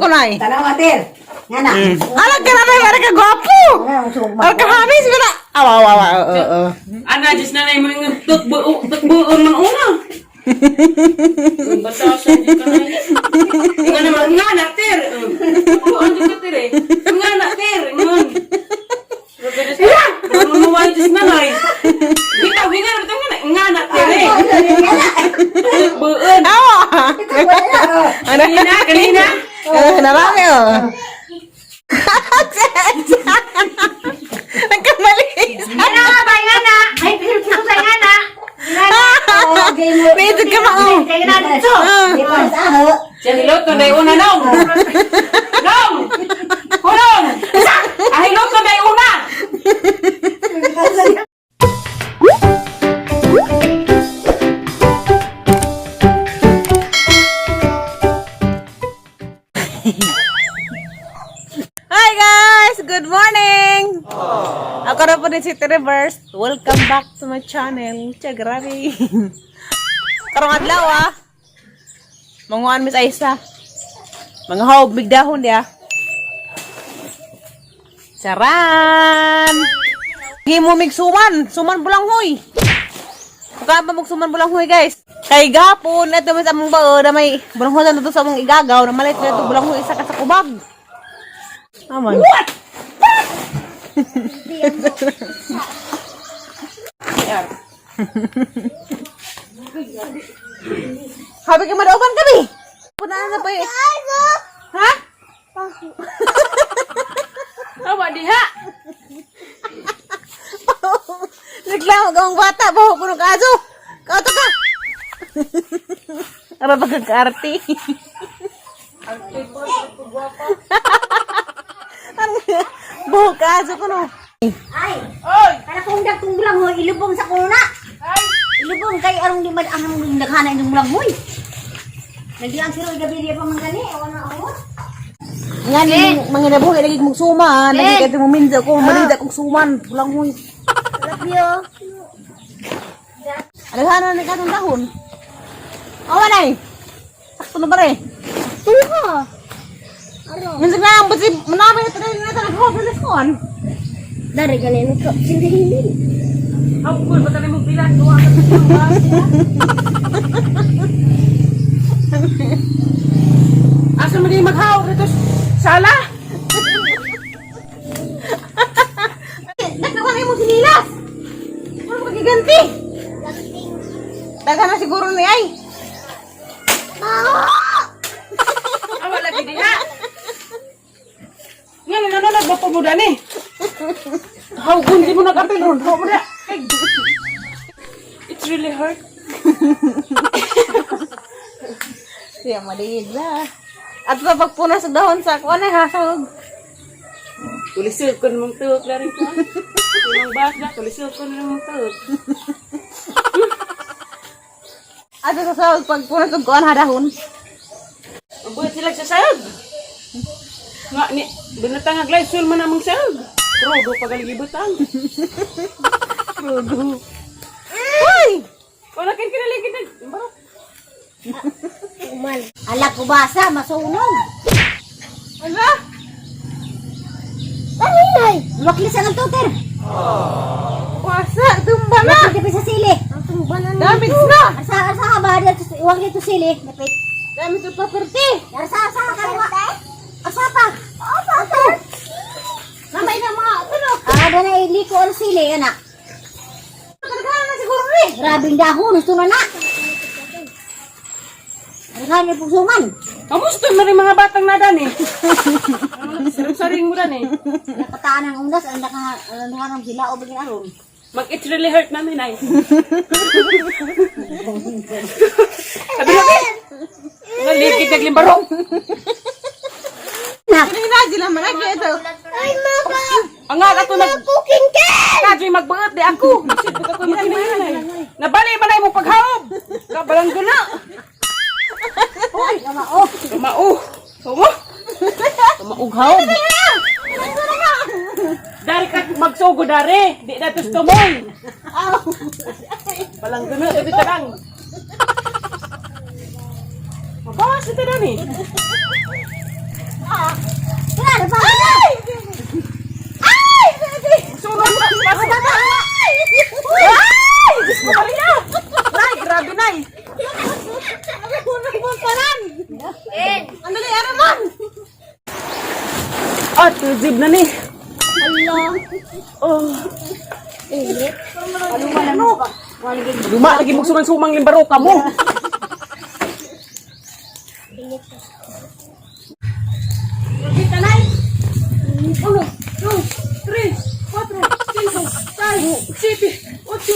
Kunay. Tanawa, Ter. Nga na. Alam ka na tayo, ka gwapo. Ara ka hamis, wala. Awa, awa, awa, oo, oo. Ana, Diyos na mo yung tukbuon man una. Basta siya, di ka na. Nga naman, nga na, ter. Tukbuon di ka, ter eh. Nga na, ter. Ngon. Mamuhay, Diyos na na eh. Bitaw, hinga na, bitaw, nga na. Nga na, ter eh. Tukbuon. Awa. Ano? Kanina, kanina. Narami, oh. Nagkamali. Nga ba, nga na? Ay, pinipito sa nga na. Dito ka mao. Kaya na dito. Di pa sa aho. Siya niloto na una, nong. Nong! Hulong! Ah, hiloto na una! Hi guys! Good morning! Ako na po din si Reverse. Welcome back to my channel. Tiya, grabe. Karong adlaw ah. Manguan Miss Aisa. Mga hob, bigdahon diya. Charan! Himo mig suman. Suman bulanghoy. Mukha pa mong suman bulanghoy guys. Kay gapon, ito mas among bao na may bulanghoy na to sa among igagaw na malit na ito bulanghoy isa ka sa kubag. Aman. What? Habi ka madauban kami. Punaan na pa eh. Ha? Awa diha! Reklamo ka ang bata, baho puno ka aso. Kauto ka. Ara pagkakaarte. Baho ka aso ko no. Ay, Oy! kana kung dagtong bulang hoy, ilubong sa kuna. Ilubong kay arong di man ang naghana inyong bulang hoy. Nagdiang siro gabi di pa man gani, awan na ako. Nga ni mga nabuhi lagi mong suman, lagi kay mo minda ko, malinda kong suman, bulang huy. Love you. Alaghanan na katong dahon. Awa nay. Sakto na bare. Tuha. Aro. Minsan na ang buti manami na tayo na talaga na kuan. Dari gani ko sindi. Ako, ba't na mong bilan? Duwa ka sa mga. Asa mo di maghawak dito? Sala? Nagkakuha na mo sinilas. Ano ba giganti? Daghan na siguro ni ay. Awa lagi diha. Nga na nanonood ba po mo dani? Hawgon di mo nag-apil ron. Haw mo na. It's really hurt. Siya maliig na. At sa pagpunas sa dahon sa kuan ay hasog. Tulisod ko namang tuhok na rin ko. Limang bata, tulisod ko namang tuhok. At sa sahog pagpunas og kuan ha dahon. Ang buhat sila sa sayag. Nga ni, binatang ang glycol man among sayag. Rodo pagaligibutang. Rodo. Uy! Wala kin kinaligid nag. Barok. Umal. Ala ko basa masunog. Ala? Ay ay, wakli sa ng tuter. Wasa, tumba na. Wakli di pa sa sili. Ang tumba na. Damage na. Asa asa ka ba dito iwag dito sili. Napit. Damage sa property. Asa asa ka ba? Asa pa? Asa asa. Mamay na mga tulo. Ah, na iliko ang sili ana. Daghan na siguro ni. Grabing dahon, gusto na na. Daghan ni pugsungan. Kamusta man rin mga batang na dani? Saring mo dani. Nakataan ang undas, ang naka ang sila o bagin aron. Mag it's really hurt namin ay. Sabi natin. Mga ligid naglimbarok. Na. Kanina sila man ay ito. Ay mama, Ang nga ato nag cooking cake. Kadyo'y magbuot di ako. Isip ko ako makinahanglan. Nabali man ay mong paghaob. Kabalang guna. Ay, kamao. Kamao. Tumo. Kamaog haob. Dari ka magsugo dari. Di na tos tumoy. Balang guna ito tarang. Mabawas ito dani. Buat, jib na ni. Allah. Oh. Ano? Luma lagi mo sumang limbaro ka mo. Uno, dos, tres, cuatro, cinco, seis, siete, ocho.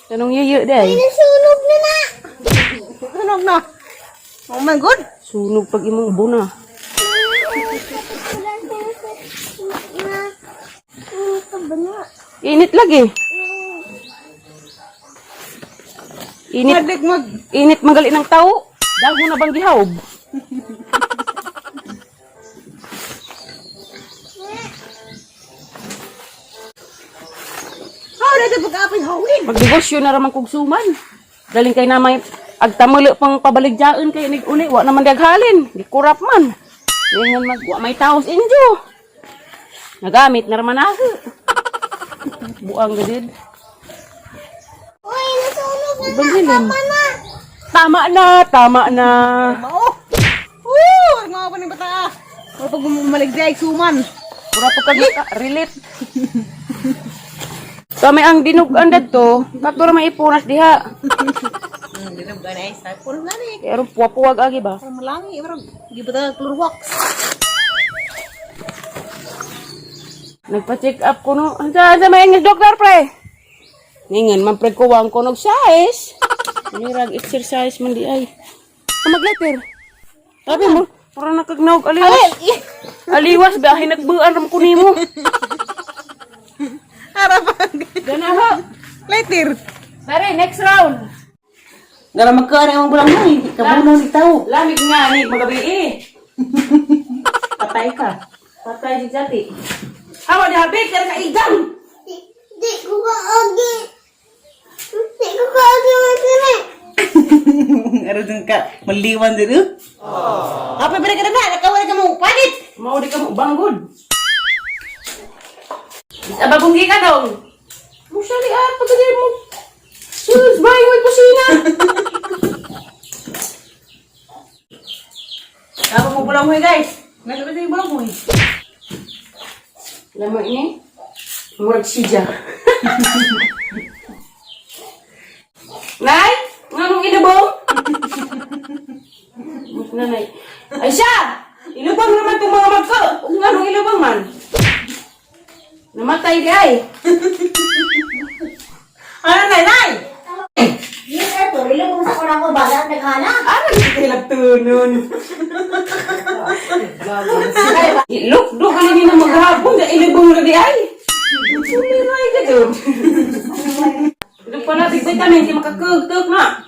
Tanong yiyo day. Nasunog na na. Sunog na. Oh my God. Sunog pag imong buna. Init lagi. Init. Madik mag. Init magali ng tao. Dago na bang gihaob? How na ito pag-apoy hawin? Magnegosyo na raman kog suman. Galing kay namay agtamuli pang pabaligyaon kay nig uli wa naman daghalin. Gikurap man. Ingon mag wa may taos injo. Nagamit na raman ako. Buang gadid. Uy, nasunog na. Ibang hilim. Tama na. Tama na, tama na. Mao. Woo! Ang mga pa ng bata. Wala pag maligday, suman. Pura pa kag relate. Kami ang dinugan dadto, kato ra may ipunas diha. Dinog ka na isa. Puro na ni. Pero puwa-puwag agi ba? Parang malangi. Parang di ba tayo chlorwax? Nagpa-check up ko no. Asa asa may English doctor pre. Ningan man pre kuwang ko nog size. Nirag exercise man di ay. Ah, Magletter. Sabi mo, para nakagnaog aliwas. Aliwas ba hinagbuan ram ko nimo. Harapan. Ganaho. Later. Pare, next round. Gara magkaan ang bulang mo eh. Kabuno ni tao. Lamig nga ni magabi eh. Patay ka. Patay si Jati. Awa di habik kaya ka igang. Di ko kaagi. Di ko kaagi magkini. Ano dun ka? Maliwan din eh. Apa bere ka na? Nakawala ka mo. Panit! Mao di ka mo banggod. Isa ba kung ka dong? Mo siya ni at pagkagay mo. Sus, bay, way kusina. Tapos mo bulang mo guys. Nalabas na yung bulang mo eh. Alam mo ini? Murag siya. Nay, nganong ilubong? Nanay. Ay siya! Ilubong naman itong mga magko. Ug nganong ilubong man? Namatay di ay. Ano nay nay? Yes, ito. Ilubong sa kunang ko. Baga ang naghana. Ano di kayo nagtunon? Ilok, do ka na maghapon. Da ilubong na di ay. Sumiray ka dun. Ilok pa na, big vitamin, kaya makakugtog na.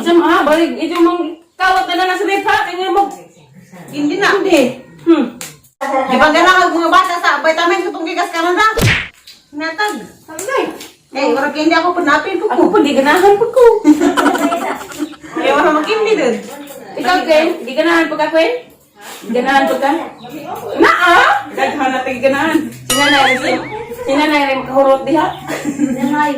Sa mga, balik, ito mong kawat na na sa ripa, kaya mo. Hindi na. Hindi. Di ba gana kag mga bata sa vitamins itong gigas ka na? Natag. Ay, Eh, wala kaya hindi ako panapin po ako po, di ganahan po ko. Eh, wala makindi dun. Ikaw, Ken, di ganahan po ka, Ken? Di ganahan po ka? Naa! Daghan na tayo ganahan. Sinanay rin, sinanay rin makahurot diha. Nanay.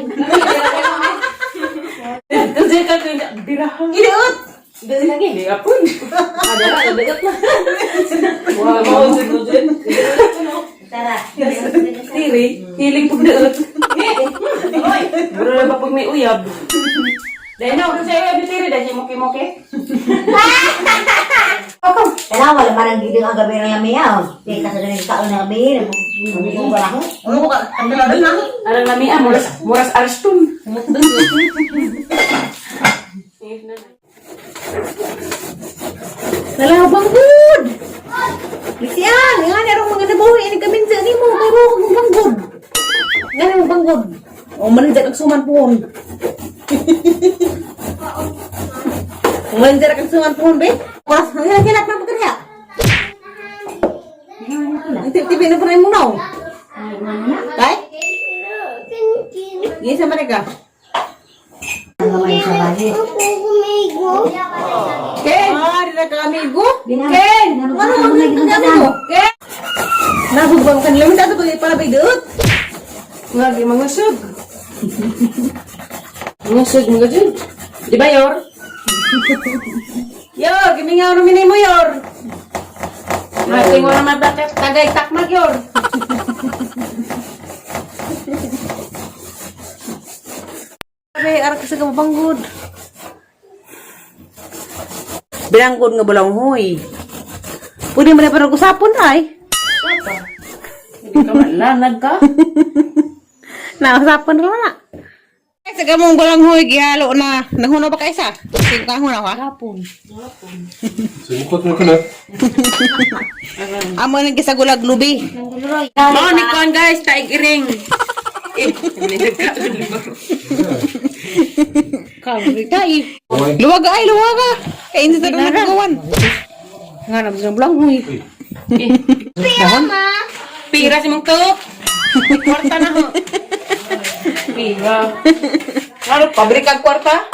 Kasi ka ko yung birahan. Iliot! Dili lagi, di apun. Ada lah, ada na. Wow, Tara. Tiri, hiling pag daot. Bro na ba pag may uyab? Dahil na, kung sa'yo, uyab tiri, dahil siya moke-moke. Kaya wala man ang gidong ang gabi ng lamiya. Di ka sa ganang kaon ng gabi. Nabubong ba ako? Ano ko ka? Ang dala na. Arang lamia, muras, muras arstun. Nalabang good! Lisian, nga narong mga nabuhi, ini kami sa nimo, kayo kong banggod. Nga nang banggod. O malinjar kag suman pohon. Malinjar kag suman pohon, be. Oras, ang hilak na pagkariya. Ang tip-tipi na pa rin mo now. Kay? Gisa man ka. Ang gamay sa bali. Ken! Ah, di na ka amigo. Ken! Ano ang amigo? Ken! Nabugwang kanila mo dato para ba idot? Nga, di mga sug. Mga sug, mga sug. Di ba, Yor? Yor, gimingaw namin ni mo, Yor. Mating wala matakat, tagay takmag, Yor. Sabi, arak sa kababanggod. Bilanggod nga bulanghoy. Pwede mo na pa nag-usapon ay. Hindi ka malanag ka. Nausapon na na. Sa gamong bulanghoy, gihalo na. Naghunaw ba kaisa? Sige ka hunaw ha? Hapon. Sumukot mo ka na. Amo nang gisagulag lubi. Mao ni kuan guys, taig iring. Eh, Oy. Luwag ay, luwag ah. Kaya hindi na nagagawan. Nga na sa bulanghoy. Pira si mong tuk. May Kwarta na ho. Pira. Ano, pabrika ang kwarta?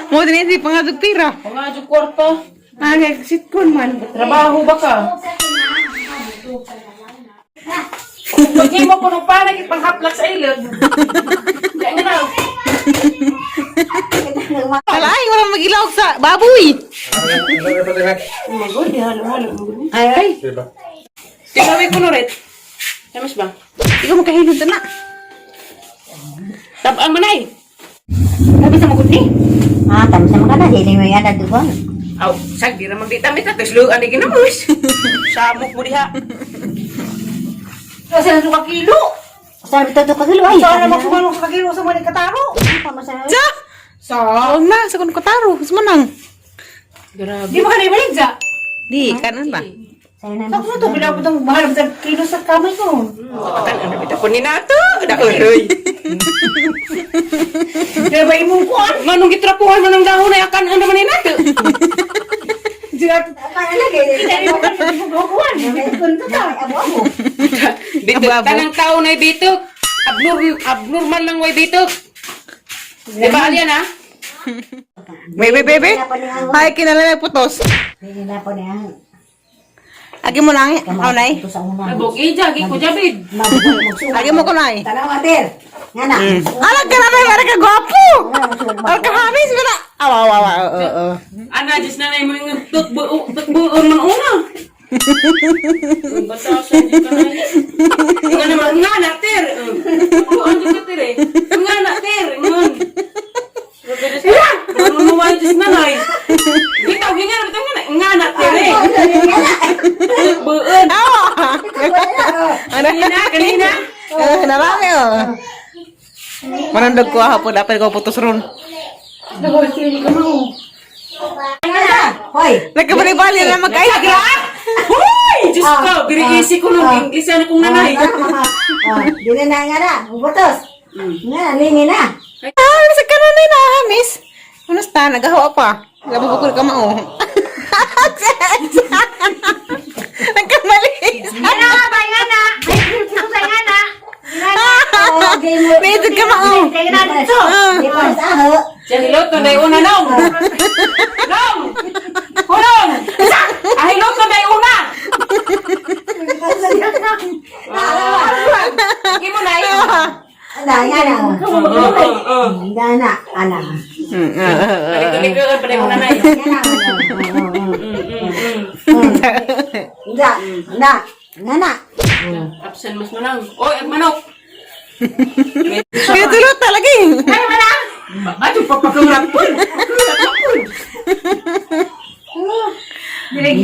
Mo din si pangadug pira. Pangadyo kwarta. Ah, sitcom man. Trabaho ba ka? Pag mo kuno pa nagipanghaplak sa ilog. Diyan na. Wala ay, wala mag-ilawag sa baboy. Magod, halo-halo. Ay, ay. Diba? Tigawi ko ret. Tamis ba? Ikaw makahilod na. Tabang manay. Sabi sa magod ni. Ah, tama sa mga na. Dili mo yan na dugon. Aw, sag di ra magdita mita tos luan di ginamos. Samok mo diha. Kasi na ka kilo. Sa bitaw to kagilo ay. Saan na magsuman ka kilo sa mga kataro? Tama sa. Sa? Sa? na, sa kun kataro. Sa manang. Grabe. Di ba ka naibalik sa? Di, kanan ba? Sa na. Sa kuno to, pinabot ang mahal sa kilo sa kamay ko. Katan ano bitaw ko ni nato. Daoy. Kaya ba imong kuan? Manong gitrapuhan man ang dahon ay akan ano man ni nato. Para lagi. Abo-abo. Bitok tanang tao na bitok. Abnormal lang way bitok. Di ba alyan ha? Bebe, bebe. Ay, kinala may putos. Dili na po niya. Agi mo nang, ako nay. Ito sa una. Nabog ija gi ko jabid. Agi mo ko nay. Tanaw ater. Nga na. Alag ka na may ara ka gwapo. Ara ka hamis wala. Awa awa awa. Oo, oo. Ana just na mo yung tukbuon man una. Basta sa di ka na. Nga naman nga na ter. Tukbuon di ka ter eh. Nga na ter ngon. Manunuwan just na nay. Bitaw gingan bitaw nga na nga na ter eh. Tukbuon. Awa. Kanina kanina. Eh, narami oh. Manandog ko hapon dapat ko putos ron. Hoy. Nagkabali-bali na mag-ice cream. Hoy! Diyos ko, very easy ko nung English ano kong nanay. Ah, dili na nga na. Ubutos. Nga na, lingi na. Ah, sa kanon na hamis. Ano sta nagahawa pa. Labo ko ka mao. Nagkamali. Nga na, bay nga na. Ay, kilo sa nga na. Oh, game mo. Medyo ka mao. Nga na dito. Di pa sa aho. Siya hiloto na una nong. Nong! Hulong! Ah, hiloto na una! Sige mo na eh. Ana, nga na. Oo, oo. Nga na, ana. Balik-balik pa na na. Nga na. Nga, na, nga na. Absent mas manang. Oy, ang manok! Pinatulot talaga eh. Ato, papakangapon!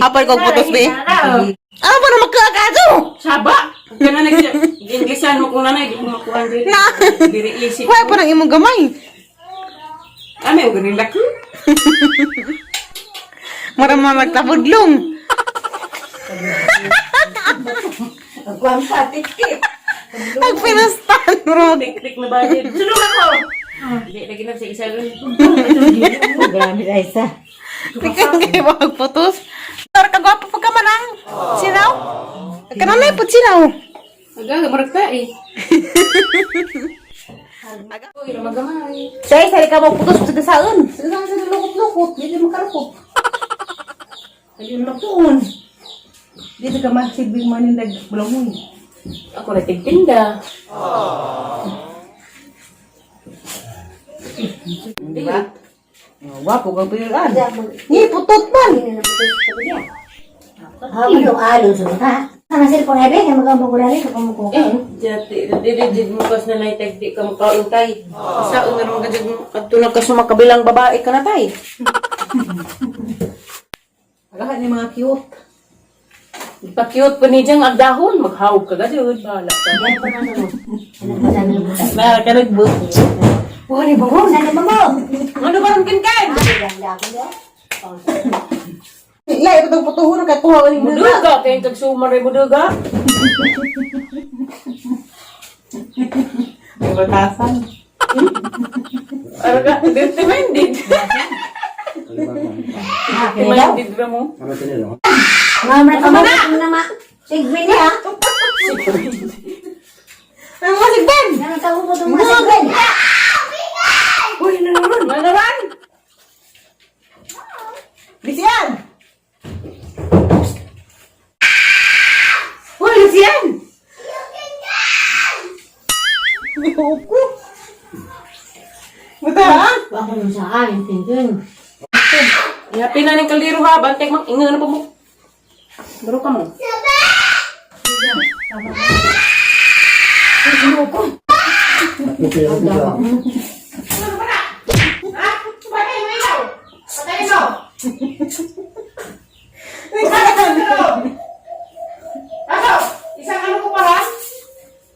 Apal ko putos be. Ano ba na magkaakaso? Saba! Kaya na Inglesan mo kung nanay, di ko makuha dito. Na. Very easy. Wala pa nang imong gamay. Ano yung ganun laki? Mara ma magtabudlong. Kuwang pa, tik-tik. Ang pinastan bro. Tik-tik na ba? Sunod ako! Hindi, lagi na sa isa rin. Grabe na isa. Ikaw kayo magputos. Pero kagwapo pa ka man ang sinaw. Kananay po sinaw. Aga, marag ta eh. Say, sari ka magputos sa gasaan. Sa gasaan sa lukot-lukot. Dito makarukot. Dito magtuon. Dito ka masilbing manindag bulangoy. Ako na tigtinda. Di ba? Oh, wapo kang tuyuan. Ni putot man. Ha, ano alo sa ha? Ana cellphone ay be, magambong ko dali ko mo ko. Jati, dili jud mo kas na naitag di ka makaon tay. Sa una naman ka jud adto na ka sumakabilang babae ka na tay. Agahan ni mga cute. Pa-cute pa ni diyang agdahon, maghawag ka gajud, bahala ka. Na ka nagbo. Wala ba mo? Sana ba mo? Ano ba ron kinkan? Ila ito tong putuhon kay kuha ni mo. Muduga, kay kag sumar ay muduga. May batasan. Araga, dirty minded. Dirty minded ba mo? Mama na mo na ma. Sigwin niya. Ay, mga sigben! Yan ang tawag mo itong mga sigwin. Uy, naroon. Manaran! Lisian! Uy, Lisian! Loko. Buta ha? Ako nung sa akin, tingin. Yapin na ng kaldero ha, bantay mang inga na pa mo. Baro ka mo. Aso, isang ano ko pa ha?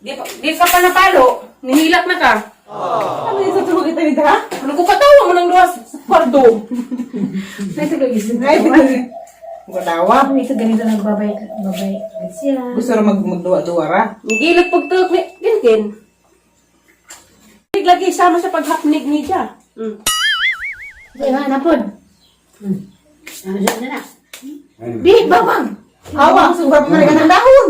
Di ka pa napalo. Nihilak na ka. Ano yung sa tulog ito nito ha? Ano ko katawa mo ng duwas sa kwarto? Ay, Gadawa. Ito ganito nagbabay babay siya. Gusto ra magduwa-duwa ra. Nigilak pagtuok ni Kinkin. Lagi sama sa paghapnig ni siya. Di ba, napod? Ano siya na na? Di, babang! Awa, sugar pa man ng dahon.